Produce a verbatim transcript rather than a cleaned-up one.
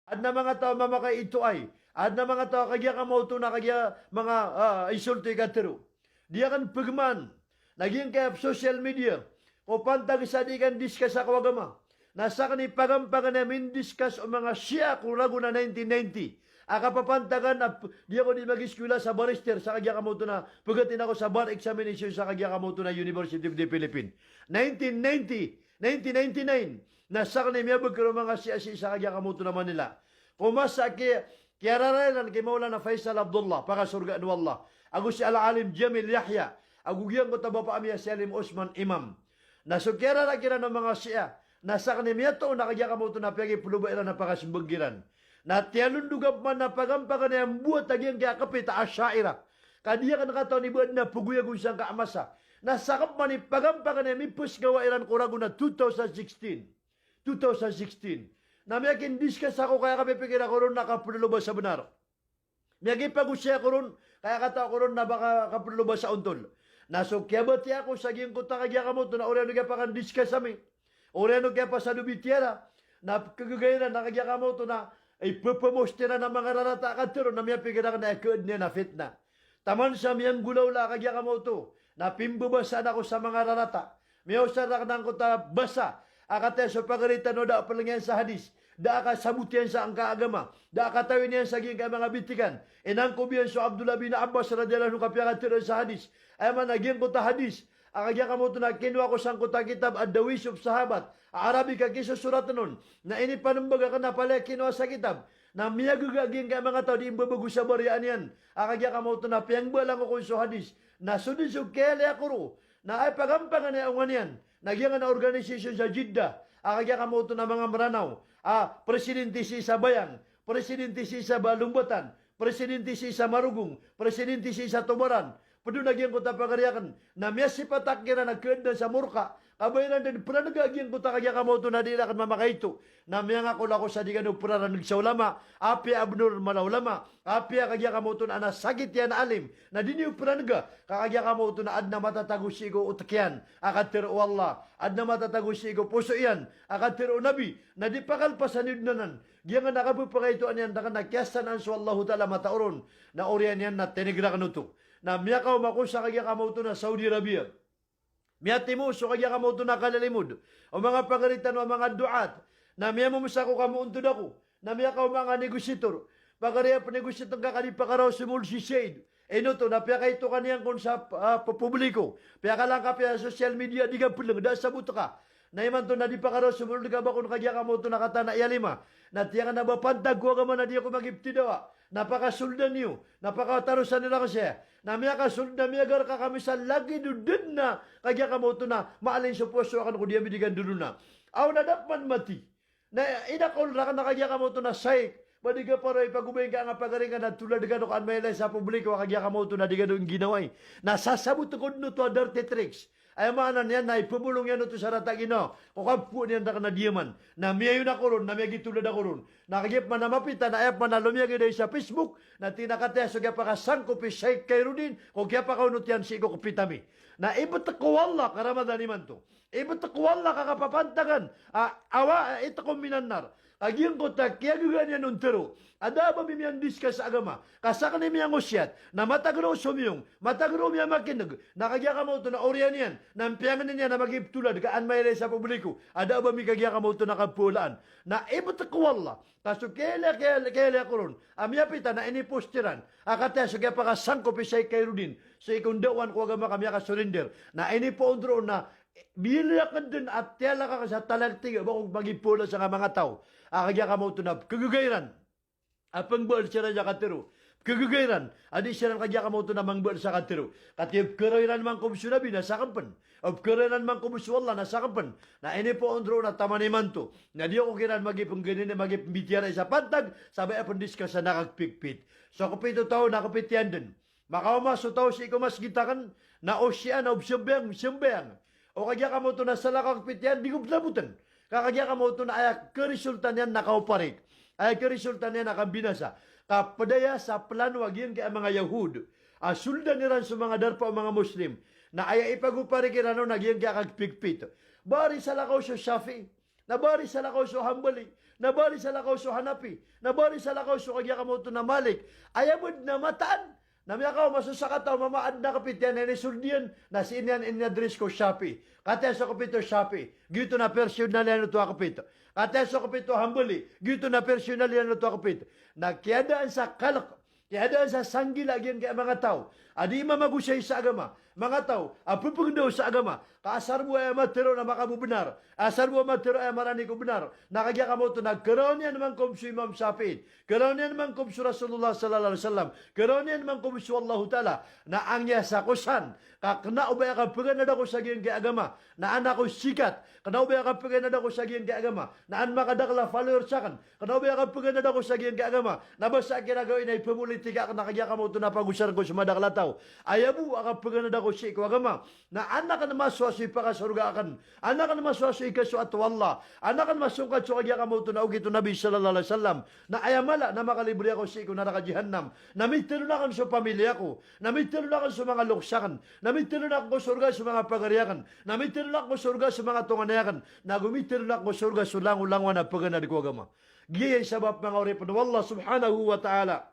Adn a manga taw a mamakay itoay. Adn a manga taw a kagiya kamaoto na kagiya manga, ah, insulto i katharo. Di akn pgman. Na giyangkaya social media ko pantag sa di kandiskas ako agama. Na sakn i pagampagn a mindiskas o manga Shia ko ragon a nineteen ninety a kapapantagan a p-, di ako di mag-eskwela sa barrister sa kagiya kamaoto na pgtin ako sa bar examination sa kagiya kamaoto na University of the Philippines. Nineteen ninety, nineteen ninety-nine, na sakn i miyabgr o manga Shia sii sa kagiya kamaoto na Manila. Ko masa ki-, kiyarara iran ki Maulana Faisal Abdullah, pakasorgaan o Allah, ago si Al-Alim Jamil Yahya, ago giyangkoto a bapa ami a si Alim Osman Imam. Na so kiyarara kiran o manga Shia, na sakn i miyatoon a kagiya kamaoto na piyagiploba iran a pakasmbag iran. Na tiyalondog a pman a pagampagn a iyambowat a giyangkaya kapit a Asha'irah. Ka di akn katawan i ba adn a pgoyag on sangkai a masa. Na sakn pman i pagampagn a mipsgawa iran ko ragon a two thousand sixteen. Two thousand sixteen. Na miyakindiskas ako kaya kapipikir ako ron na kaploloba sa bnar. Miyakipagosay ako ron, kaya kataw ako ron na ba ka-, kaploloba sa ontol. Na so kiyabatiya ako sa giyangkoto a kagiya kamaoto na oriyan o kiyapakandiskas ami. Oriyan o kiyapasad o bitiyara. Na kagagay iran a kagiya kamaoto na ipphpost iran a manga rarata a katharo na miyapikir akn a aya kaadn iyan a fitna. Taman sa miyanggolawla a kagiya kamaoto na pimbabasaan ako sa manga rarata. Miyaosar akn angkoto a basa a kataya so pagari tano a da a plng iyan sa hadis, da a kasabot iyan sa angkai a agama, da a katawi niyan sa giyangkai a manga bitikan. Inangkob iyan so Abdullah bin Abbas radiyallahu anhu ka piyakatharoa sa hadis. Aya maana giyangkoto a hadis a kagiya kamaoto na kinowa ko sangkoto a kitab Ad-Dawawis of Sahabat a Arabic a kisosoratn on. Na inipanmbag akn a palaya kinowa sa kitab. Na miyagaga giyangkai a manga taw di mbabago sa bariyaan iyan a kagiya kamaoto na piyangbalang ko kon so hadis. Na so dn so kiyalaya ko roo. Na aya pagampagn a aya onga niyan na giyangkanan a organisasyon sa Jeddah a kagiya kamaoto na manga Mranaw a presidente sii sa Bayang, presidente sii sa Balombatan, presidente sii sa Marogong, presidente sii sa Tobaran. Pd on a giyangkoto a pagari akn na miyasipat akn kiran a kaadn sa morka. Ka ba iran dn pranega a giyangkoto a kagiya kamaoto na di iran akn mamakaito. Na miyangakol ako sa di kano praraneg sa ulama, apiya a bnar mala ulama, apiya a kagiya kamaoto na sakit iyan a alim. Na di niyo pranega, ka kagiya kamaoto na adn a matatago sii ko otk iyan a katharo o Allah, adn a matatago sii ko poso iyan a katharo o Nabi, na di pakalpasan iyo dn anan. Giyangkanan a kapphakaitoan iyan rakn na kiyasanaan so Allahu Ta'ala a matao ron. Na oriyan iyan na tinigr akn oto. Na miyakaoma ako sa kagiya kamaoto na Saudi Arabia. Miyatimo so kagiya kamaoto na kalalimod o manga pagari tano a manga du'at. Na miyamomosa ako ka moontod ako. Na miyakaoma angkai a negosyator. Pagari a pnegosyator ka ka di pakaraw so mold si Said. Ino oto na piyakaito ka niyan kon sa, ah, ppobliko. Piyakalangkap iyan sa social media, di ka plng, da a sabot ka. Na imanto na di pakaraw so mold ka ba kon kagiya kamaoto na katanaa i alima. Na tiyangkn a ba pantag ko agama na di ako magiptidawa. Na pakasoldan iyo, na pakatarosan iyo rakn saya. Na miyakasold na miyagarka kami sa lagid o dn a kagiya kamaoto na maalin so poso akn ko di ami di kandolona. Aw na da pman mati. Na inakol rakn a kagiya kamaoto na saik. Ba di ka paro ipagobay ngka a pagari ngka na tolad kano ka an mailay sa publiko a kagiya kamaoto na di kano ngginawai. Na sasabot ko dn oto a dirty tricks. Aya maana niyan na ipbolong iyan oto sa rata a ginawa ko kapowaan iyan rakn a diyaman. Na miyayon ako ron, na miyagitolad ako ron. Na kagiya pman a mapita, na aya pman a lomiyagid aya sa Facebook, na tig iyan a kataya so kiyapakasangkop i Sheikh Khairuddin ko kiyapakaonot iyan sii ko kpit ami. Na ibt ko o Allah ka Ramadan imanto. Ibt ko o Allah ka kapapantagan a, awa, a itqum minan nar. Ka giyangkoto a kiyagagaan iyan on tharo a da a ba mi miyandiskas sa agama, ka sakn i miyangosiyat na matagraw somiyong, matagraw miyamakineg, na kagiya kamaoto na oriyan iyan na mpiyangnin iyan a magiptolad ka an mailay sa publiko a da a ba mi kagiya kamaoto na kapholaan. Na ibt ko o Allah ka so kiyalaya, kiyalaya, kiyalaya ko ron a miyapita na inipost iran a kataya so kiyapakasangkop i Sheikh Khairuddin sii ko ndawaan ko agama ka miyakasurrender. Na inipoon roo na Bilay akn dn a tiyalak akn sa talak tiga ba ko magiphola sangkai a manga taw a kagiya kamaoto na pkhagaga iran a pngbaal siran sa katharo. Pkhagaga iran a di siran kagiya kamaoto na mangbaal sa katharo. Katii pkharaw iran mangkob so Nabi na sakn pn. O pkharaw iran mangkob so Allah na sakn pn. Na inipoon roo na taman imanto na di ako kiran magipngganini, magipmbitiyarai sa pantag sa ba aya pndiskas a nakakpikpit. So kpit o taw na kpit iyan dn. Makaoma so taw sii ko masgit akn, na o siya na o psambayang, psambayang. O kagiya kamaoto na salakaw a kpit iyan, di ko pthabotn. Ka kagiya kamaoto na aya karisulta niyan na kaoparik. Aya karisulta niyan na kambinasa. Ka pd aya sa plano a giyangkai a manga Yahud a soldan iran so manga darpa o manga Muslim. Na aya ipagoparik iran on na giyangkai a kagpikpit. Bari salakaw so Shafi'i. Na bari salakaw so Hanbali. Na ba ri salakaw so Hanafi, na ba ri salakaw so kagiya kamaoto na Malik. Aya bo dn a mataan na miyakaoma so sakataw a mama a adn a kapit iyan a inisold iyan, na sii niyan inadres ko Shafi'i. Kataya so kapit o Shafi'i, giyoto na personal iyan oto a kapit. Kataya so kapit o Hanbali, giyoto na personal iyan oto a kapit. Na kiyadaan sa kalk, kiyadaan sa sanggila giyangkai a manga taw a di mamagosay sa agama, manga taw a pphagndaw sa agama, ka asar bo aya matharo na makabobnar, asar bo aya matharo aya marani ko bnar, na kagiya kamaoto na karawan iyan mangkom so Imam Shafi'i, karawan iyan mangkom so Rasulullah sallallahu alaihi wasallam, karawan iyan mangkom so Allahu Ta'ala, na anggiya sa kosan, ka kna o ba aya kapaganad ako sa giyangkai a agama na an ako sikat, kna o ba aya kapaganad ako sa giyangkai a agama na an makadakl a followers akn, kna o ba aya kapaganad ako sa giyangkai a agama na ba sa akn a gawii na iphapolitika akn, na kagiya kamaoto na pagosarn ko so madakl a taw. Aya bo a kapaganad ako sii ko agama na an akn masowa so ipakasorga akn, an akn masowa so ikasoat o Allah, an akn masongkat so kagiya kamaoto na okit o Nabi sallallahu alaihi wasallam. Na aya mala na makalibre ako sii ko naraka jahannam. Na mitharoon akn so pamilya ko, na mitharoon akn so manga loks akn, na mitharoon akn ko sorga so manga pagari akn, na mitharoon akn ko sorga so manga tonganay akn, nago mitharoon akn ko sorga so langolangowan a paganad ko agama. Giyaya i sabap, manga oripn o Allah subhanahu wa ta'ala,